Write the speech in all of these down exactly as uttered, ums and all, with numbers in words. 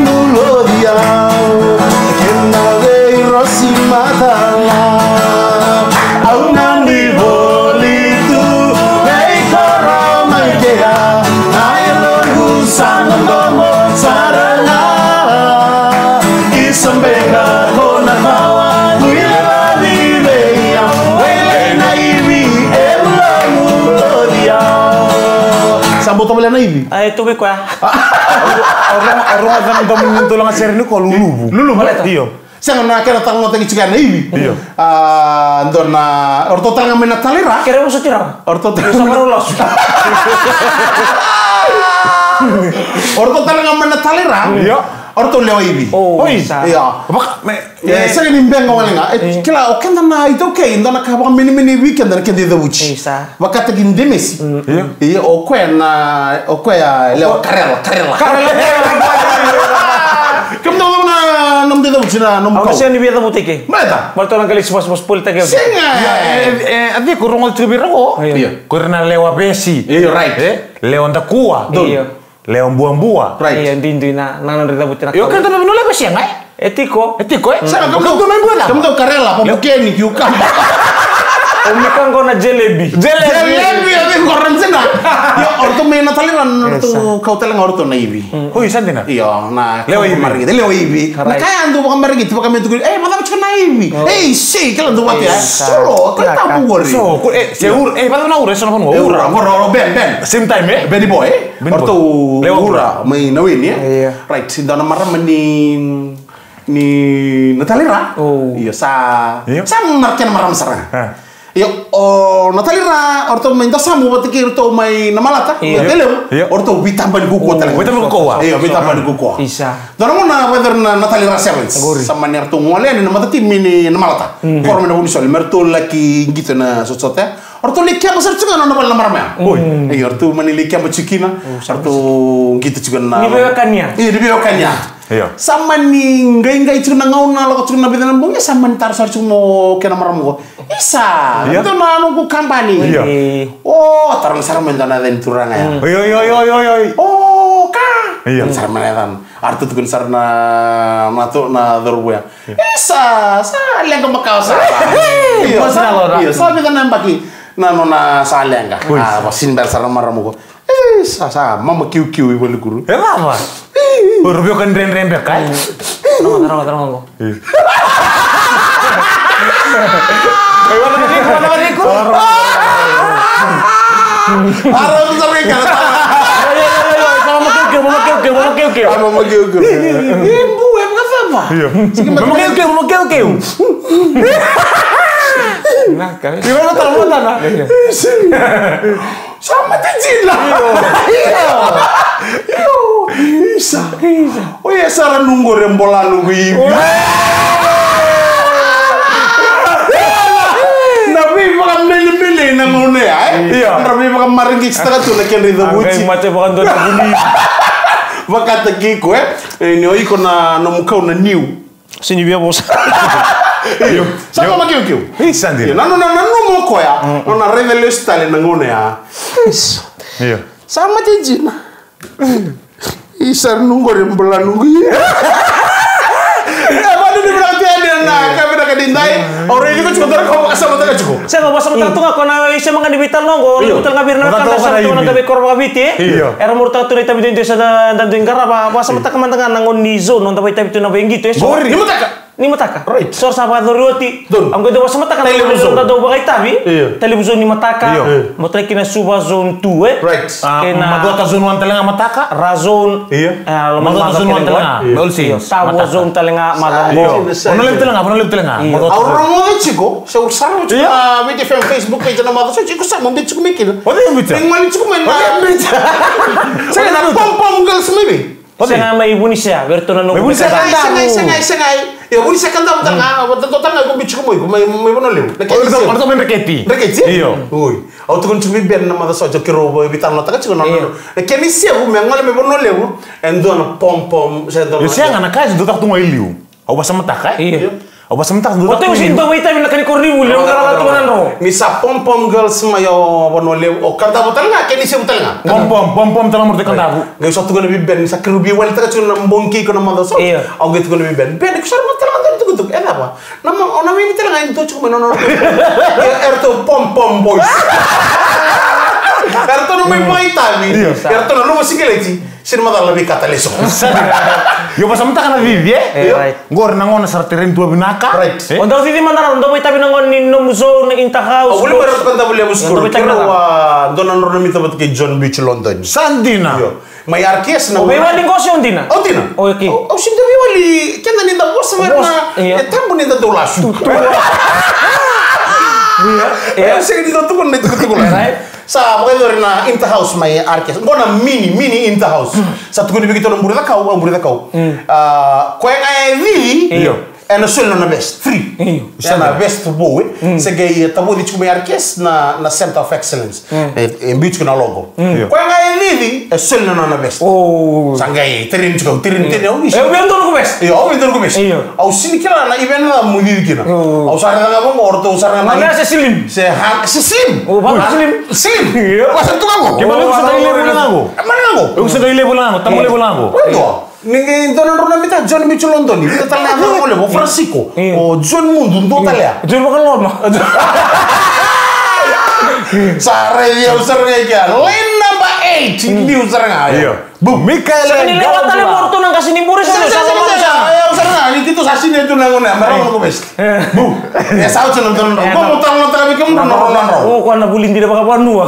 Loci au, kena veirosi matala. Au na ni voli tu, veikoro mai kea. Na yaloqu sa na domo sara ga. Isa beka ko na kawa, muilevavi vei au. Wailei na ivi, e vulamu loci au. Sa bau tavale na ivi? Ai, tu vei koya. Au rogo, au rogo cana domo ni dolaga sere ni ko luluvu. Luluvu? Baleta? Io. Sega na kena talanoataki tiko na ivi. Io. A, dua na, o ratou tale ga mai na talera. Kere uso tira. O ratou tale ga mai na lasu. O ratou tale ga mai na talera. Io. O ratou lewa ivi. O, oi. Sa. Io. Vaka, me, E, e, sega ni bega wale ga. E, e, kila, o keda na iTaukei, dua na ka vakamenemenei vei keda na keda icavuti. Isa. Vakataki Demesi. Mm. Io. Io, o koya na, o koya lewa karela, karela. Karela, karela. Kemudou na, na nomudou icavuti na nomu kau. Au na sega ni via cavuta ike. Baleta? Baleta na qai lesu vosivosipoli take. Sega. Ia, e, e, a cei ko rogoca tiko vei ira qo? Io. Io. Ko ira na lewa vesi. Io, right. E? Lewa dakua. Donu. Io. Lewa buabua. Right. Io, duidui na, na nodra cavuti na. Io, kau. Keda na vanua lewa sega, e? E tiko. E tiko, e? Sega, kau, kau, kau mai bua cava? Kemudou karela, papuke ni kiukamba. O mika qo na jelebi. Jelebi. Jelebi, o mika qo na jelebi. Io, o ratou mai na talera, o ratou kau tale ga o ratou na ivi. Mm. Oi, sa dina. Io, na lewa ivi. Lewa ivi. Right. Na ka ya dou vakamareqeti, vakametuku, e, vakacava tiko na ivi? Oh. Ei, sei, kila dou vata ya. Yes. Solo, kila tabu qori. So, ko, e, se ura, e, vata na ura, e so na vanua. E, ura, ura, ura, ben, ben. Same time, e? Benny boy, e? Bini boy. O ratou lewa ura mai na weni, e? Io. Right, dua na marama ni, ni na talera. Oh. Io, sa, io, sa marama kena marama sara ga. A. Io, o na talera, o ratou mai Dasamu vata kei ratou mai na Malata, io, mai Tailevu. Io. O ratou veitaba ni kukua tale ga. Veitaba ni kukua. Io, veitaba ni kukua. Isa. Dua na gauna vakayacori na, na talera sevens. Qori. Sa mani ratou gole yani na matatimi ni na Malata. Mm. Koro mai na Vunisoli, me ratou laki qito na sotasota. O ratou lai keba sara tiko ga na nona vale na marama ya. Oi. Io, o ratou mani lai keba tiko kina. O, sa ratou qito tiko na. Ni veiwekani ya. Io, ni veiwekani ya. Io. Sa mani qaiqai tiko na gauna, lako tiko na vica na bogi, sa mani taro sara tiko mo kena marama qo. Isa, io, dua na noqu kabani. Io. O, taro sara mai dua na yaca ni turaga ya. Mm. Oi, oi, oi. O, ka. Io. Sara mai na yaca. A ratou tukuni sara na, na to, na cauravou ya. Isa, sa leqa makawa sara. Io, sa, io, sa vica na yabaki na nona sa leqa. Oi. A, vasinibera sara na marama qo. Isa, sa mama kiukiu i valenibula. E cava? Oi, ra veiwekani dredre beka, e? Rogoca, rogoca, rogoca qo. Io. Oi, vata vata vata. Ara, vata vata. Io, io, io, io, mama kiukiu, mama kiukiu, mama kiukiu. A, mama kiukiu. E, bu, e vakacava? Io. Mama kiukiu, mama kiukiu. Na, ka. Io, vata, vata, vata. Io. Sa mate dina. Io. Io. Isa. Isa. Oya sara noqu re bola noqu ivi. Na veivakamelemele na gauna ya, e? Io. Ra veivakamareqetitaka tu na kedra icavuti. A, qai mate vakadua na vuni. Vakataki iko, e? E, ni o iko na nomu kau na niu. Sini via vosa. Io. Sa mama kiukiu. Io, sa dina. Io, na nona, na nona mo koya. Mm. Nona raica lesu tale na gauna ya. Io. Sa mate dina. Isa, noqu re bola noqu. E, vale ni vinaka tiko yani na ka vinaka ni dai. Au raici iko tiko, dua na ka vakasamataka tiko. Sega, vakasamataka tu ga ko na isema ga ni veitalanoa qo. Io. Tale ga vei ira na ka da sa tu na da veikoro vakaviti, e? Io. Era murutaka tu na itavi duidui sa da, da dui qarava, vakasamataka mada ga na gauna ni zone, noda vakaitavi tu na veiqito, e so. Qori. Ni mataka. Ni mataka. Right. So ra sa vakayacori oti. Donu. Au qai dau vakasamataka na gauna ni zone. Talevusoni. Da dau vakaitavi. Io. Talevusoni ni mataka. Io. Mo trai ki na Suva zone two, e? Right. A, kei na Macuata zone one tale ga mataka. Ra zone. Io. A, loma ni Macuata zone one tale ga. Io. Tavua zone tale ga mataka. Io. Vanua Levu tale ga, Vanua Levu tale ga. Io. Macuata zone. Au rogoca tiko. Se u sarava tiko na Viti F M Facebook page na macawa sa tiko sa mo biuta tiko mai kina. O cei biuta? Ni gole tiko mai na. O cei biuta? Sega na pom pom girls mai vei? O cei? Sega mai Vunisea, vei iratou na noqu. Mai Vunisea. Sega, sega, sega. Io, Vunisea ka dau tale ga, vata dau tale ga ko biuta tiko mai, mai, mai Vanua Levu. Na kei Vunisea. Io. Dreketi. Oi. Au tukuna tiko vei Ben na macawa sa tiko keirau veitalanoataka tiko na. Io. Na kena isevu me gole mai Vanua Levu, e dua na pom pom, se dua na. Io, sega na ka e dau tiko ga i liu. Au vakasamataka, e? Io. Au vakasamataka dua. O teu sini dau vakaitavi na ka ni koronivuli, o qara tu na dro. Ni sa pom pom girls mai o Vanua Levu, o Kadavu tale ga, kei ni Sevu tale ga. Pom pom, pom pom tale ga mo teu Kadavu. Qai sa tukuna vei Ben, sa keirau veiwalitaka tiko na bogi kei iko na macawa sa. Io. Au qai tukuna vei Ben, Ben, ko sa rau tale ga dua na tukutuku, e cava? Na ma, o na wini tale ga e dua tiko mai na nona. Ia, eratou pom pom boys. Eratou na mai vakaitavi. Io. Eratou na luma sikeleti. Sini macala vei kata leso. Io, vakasamataka na Vivi, e? E, right. Qori na gona sara tereni tu vinaka. Right. E? O dau cici mada na, o dau vakaitavi na gona ni nomu show, na Inter House. O vuli mara tu ka dau vuli a muskuru. Dau vakaitavi na gona. Kena wa, dua na nodra na mita vata kei John Beach London. Sa dina. Io. Mai R K S na. O veiwali qo se o dina? O dina. O, okay. O, o sini dau veiwali, keda ni da vosa mai na, io. E tabu ni da dau lasu. Tu, tu. Io, io. E, sega ni da tukuna na itukutuku la. Right. Sa vakayacori na Inter House mai R K S. Qo na mini, mini Inter House. Sa tukuni vei keitou na bure cakau, a bure cakau. Mm. A, koya ga e cici. Io. Ena soli na nona vest, free. Io. Ena vest vou, e. Mm. Se qai tavoci tiko mai R K S na, na Center of Excellence. Mm. E, e biu tiko na logo. Mm. Koya ga e cici, e soli na nona vest. Oh. Sa qai tereni tiko, tereni, tereni, au via. E, au via dua noqu vest. Io, au via dua noqu vest. Io. Au sini kila na event na mo cici kina. Oh. Au sa raica ga vaqo, o ratou sa raica ga. Na se slim. Se ha, se slim. Oh, vaka slim. Slim. Io. Vaka slim tu ga qo. Ke mani qo sa dau levu la qo. Mani qo. Au sa dau levu la qo, tamu levu la qo. Oi, dua. Ni qai dua na drau na mita, John Beach London, ni tale na yacana qo levu, o Francisco, o John Mudu, dua tale ya. John Vakaloma. Sa raici au sara ga i kea. Lane number eight, liu sara ga. Io. Bu. Mikaele Galadua. Sa ni lewa tale mo ratou na qase ni bure, sa ni lewa tale mo ratou na qase ni bure. Au sara ga, ni keitou sa sinai tu na gone, me rawa na ko best. Bu. E sa oti na drau na drau. Ko mo talanoataka vei kemudrou na drau na drau. O, ko na vuli dina vakavanua.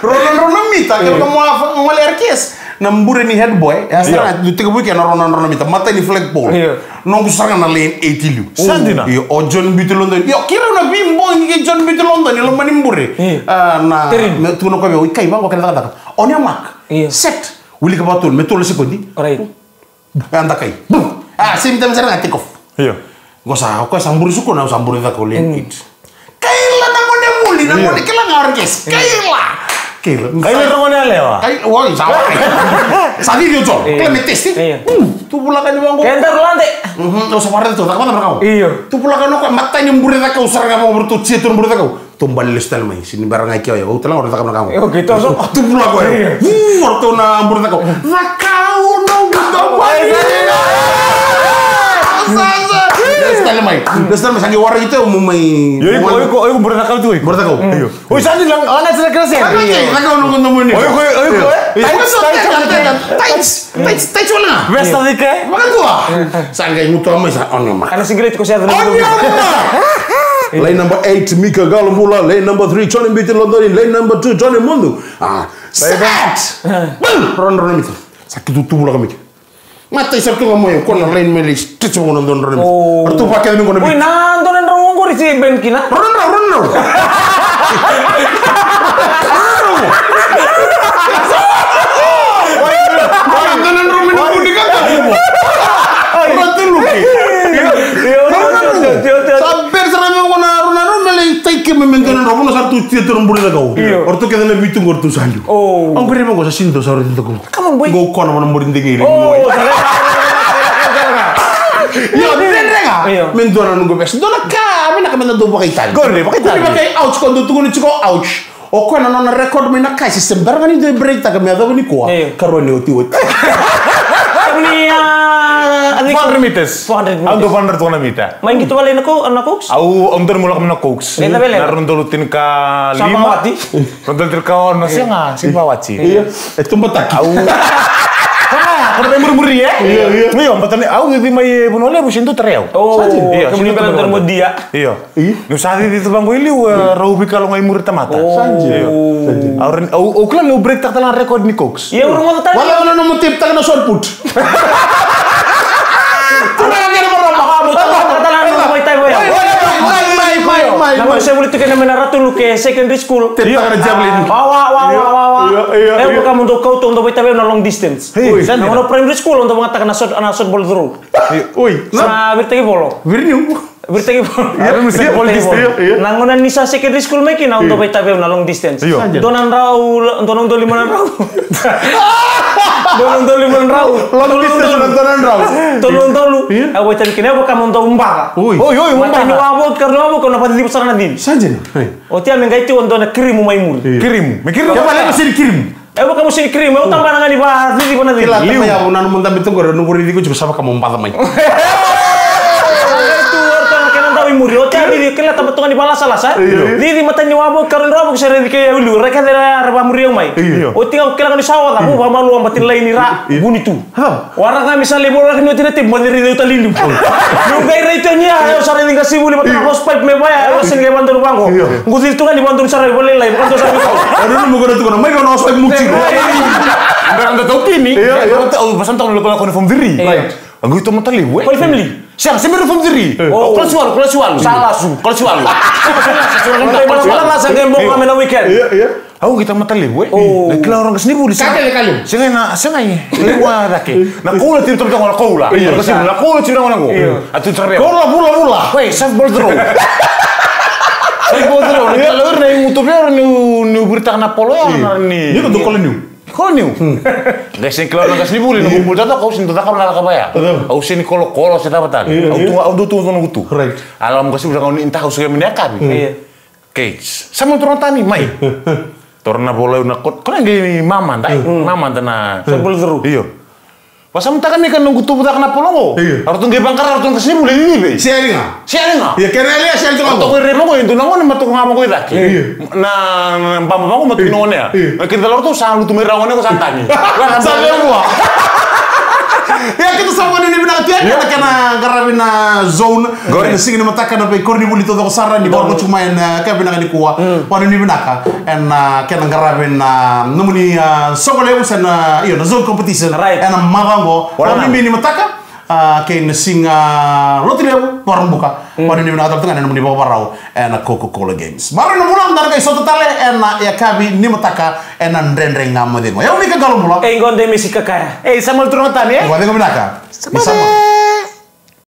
Drau na drau na mita, ke mo a gole R K S. Na bure ni head boy, e a sara ga, tekivu i ke na rua na drau na mita, matai ni flagpole. Io. Noqu sara ga na lane eight i liu. Sa dina. Io, o John Beauty London. Io, keirau na veibogi kei John Beauty London, i loma ni bure. Io. A, na, me tukuna o koya vei au, i kai vaqo kena cakacaka. On your mark. Io. Set. Wilika vakatolu, me tolu na sekodi. Right. A dakai. Bum! A, same time sara ga take off. Io. Qo sa, o koya sa bure sukuna, au sa bure cakau lane eight. Kaila na gone vuli, na gone kila ga o R K S. Kaila. Kaila. Kaila na gone yalewa. Kai, oi, sa wa. Sa cici o John. Io. Kila me testi. Io. Bum! Tu vulaka ni vaqo. Keda lade. Mhm, au sa vara tu, caka vata na kau. Io. Tu vulaka na koya, matai ni bure cakau, sara ga vaqo, tu tia tu na bure cakau. Tou bale lesu tale mai, sini bera ga i ke oya, au tale ga o caka na ka qo. Io, keitou so. Tupula koya. Io. Vu, o ratou na bure cakau. Cakau, no, no, no, no. Lesu tale mai. Lesu tale mai, sa qai waraki tu au mo mai. Io, iko, iko, iko bure cakau tu, iko. Bure cakau. Io. Oi, sa ni lang, ana sa kena sere. Cakau, cakau, no, no, no, no. Oi, oi, oi, oi. Io. Tights, tights, tights. Tights, tights wale ga. Vesta dike. Vakadua. Sa qai gutuka mai sa, on your mark. Ana sigareti ko sa. On your mark. Lane number eight, Mika Galubula. Lane number three, Johnny Biti Londoni. Lane number two, Johnny Mundu. A, set. Bum! Rua na drau na mita. Sa keitou tu vulaka mai ke. Matai sara tu ga mai, ko na lane mai lai stretch vaqo na dua na drau na mita. O. Ratou vakece mai qo na mita. Oi, na dua na drau qori se Ben kina. Rua na drau, rua na drau. Rua na drau. Rua na drau me na buni ka takuvo. Rua tuluki. Io, io, io. Sa bera sara me qo na rua na drau me lai taike me me dua na drau. Vuna sa ratou tia tu na bure cakau. Io. O ratou kece na vitu qo ratou sa liu. O. Au bera me qo sa sini dau sa rau tiko. Come on, boy. Qo kona vana muri degei. O, io, dredrega. Io. Me dua na noqu vest. Dua na ka, me na ka me na dau vakaitavi. Qori, vakaitavi. Kuni vakai ouch, ko dau tukuni tiko ouch. O koya na nona record mai na kai system. Bera ga ni dau break taka me yacova nikua. Io. Karua ni otioti. Kemuni, a, four hundred meters. Four hundred meters. Au dau four hundred toko na mita. Mai qito vale na ko, na Cox? Au, au dau mulaka mai na Cox. Ni na vele? Na rua na udolu tinikalima. Sa vakawati. Rua na udolu tinikalima, sega, sega vakawati. Io, e tubataki. Au. Sa, ko na veimurimuri, e? Io, io. Io, baleta ni au cici mai Vanua Levu, sini dau tarai au. O, io, kemuni sini dau tarai au. Io. Io. Niu sa cici tu vaqo i liu, e, rau veikalo ga i muri tamata. Sa dina. Io. Sa dina. Au ren-, au, au kila niu break taka tale na record ni Cox. Io, au ren-, wala na nomu tape taka na shot put. Turaga kei na marama. Mai, mai, mai, mai. Na mai se vuli tu kina mai na Ratu Luke Secondary School. Tape taka na javelin. Wa, wa, wa. Io, io, io. E, vaka mo dou kauta, dou vakaitavi na long distance. Oi. Na gauna primary school, dou vakayagataka na shot, na shot ball throw. Oi. Sa viritaki volo. Viriniu. Viritaki volo. Io, io, io. Na gauna ni sa secondary school mai kina, au dau vakaitavi au na long distance. Io. Dua na drau, dua na udolu lima na drau. Dua na udolu lima na drau. Long distance na dua na drau. Dolu, dolu. Io. Au vakaitavi kina, au vaka mo dau baca. Oi. Oi, oi, mo baca. Matai ni wavoki, karua ni wavoki, au na vakacicivi sara na cici. Sa dina. Oi. Oti ya me qai tiko dua na kirimu mai muri. Io. Kirimu. Me kirimu. Kevaka levu sega ni kirimu. Au vaka mo sega ni kirimu, au tabana ga ni vakacicivi na cici. Kila taba ya, au nanuma dabe toka qori, noqu raici iko tiko sa vaka mo baca mai. Qai tu o ratou na kena dau i muri. Oti ya cici, kila taba toka ni vakalasalasa. Io. Cici matai ni wavoki, karua ni wavoki, sa raici kei au i liu. Ra kece ra, ra vakamuri au mai. Io. Oti ga au kila ga ni sa oca, vu vakamalua, bati ni laini ra, io, vuni tu. Cava? Waraka me sa levu, waraka ni oti na tepu, mo cei raici au tale i liu. Meu qai raica ni a, au sa raici qasenivuli vata na hosepipe me vaya, au sa qai vakadonu vaqo. Io. Qu cici tu ga ni vakadonu sara i valelailai, vakadonu sara i kau. Au nanuma qo na tukuna, mai vei na hosepipe mo tiko. Bera na tautini. Io, io. Au vasa na tautini, au kona form three. Right. Au qai tu matalevu, e? Koli family? Sega, se bera form three. Io. Au kalasi walu, kalasi walu. Sa lasu. Kalasi walu. Sa lasu, sa lasu, sa lasu. Sa qai boka me na weekend. Io, io. Au qai tamata levu, e? O. Na kila o ra qasenivuli, sega. Ka kece ka levu. Sega na, sega e. Levu a cake. Na koula tiko tamata na koula. Io. Qasenivuli, na koula tiko na gone qo. Io. A tu tara vei au. Koula, vula, vula. Oi, softball throw. Softball throw. Na kila o ira na igu tu vei au, niu, niu viritaka na polo ya, io, na ni. Ni ko tu koloniu. Koloniu. Hmm. Qai sega ni kila o ra qasenivuli, io, na bula taucoko, au sega ni dau cakava na cakacaka ya. Io. Au sega ni kolokolo, se cava tale. Io, io. Au tu, au dau tu, tu na kutu. Right. A lako qasenivuli, au ni taka, au sega ni mini yakavi. Hmm. Io. Kei, sa mai toro na tani, mai. Toro na polo, au na ko-, ko na qai mamada, e? Mm. Mamada na. Sa bulu curu. Io. Vakasamataka ni ka noqu tubu cake na polo qo. Io. A ratou qai vaqara, a ratou na qasenivuli, e cicivi. Sere ga. Sere ga. Io, kena yalewa sere tu ga. Ratou qai raica qo, e dua na gone, mataqu ga qo i cake. Io. Na, na baba vaqo, mataqu na gone ya. Io. Na kena ratou sa lutu mai ra gone qo sa tagi. Sa levu. Ia, keitou sa vakanuinui vinaka tu yani, io, ena kena qaravi na zone. Qori. Ena siga ni mataka na veikoronivuli taucoko sara, ni vakarorogo tiko mai ena, eh, ka vinaka nikua. Mm. Vakanuinui vinaka ena, ah, kena qaravi na, ah, nomuni, ah, soqo levu se na, io, na zone competition. Right. Ena macawa oqo. Ora na. Vakabibi ni mataka, ah, kei na siga, ah, Lotulevu, Vakaraubuka. Mm. Vakanuinui vinaka tale tu ga ena nomuni vakavakarau ena Coca-Cola Games. Maroroi na bula, da na qai sota tale ena yakavi ni mataka ena Dredre Ga Mo Cegu. Io, Mika Qalobula. Ei, qo de Misi Kakaya. Ei, Samuel Turugatani, e? Vakacegu vinaka. Samuel. Ni Samuel.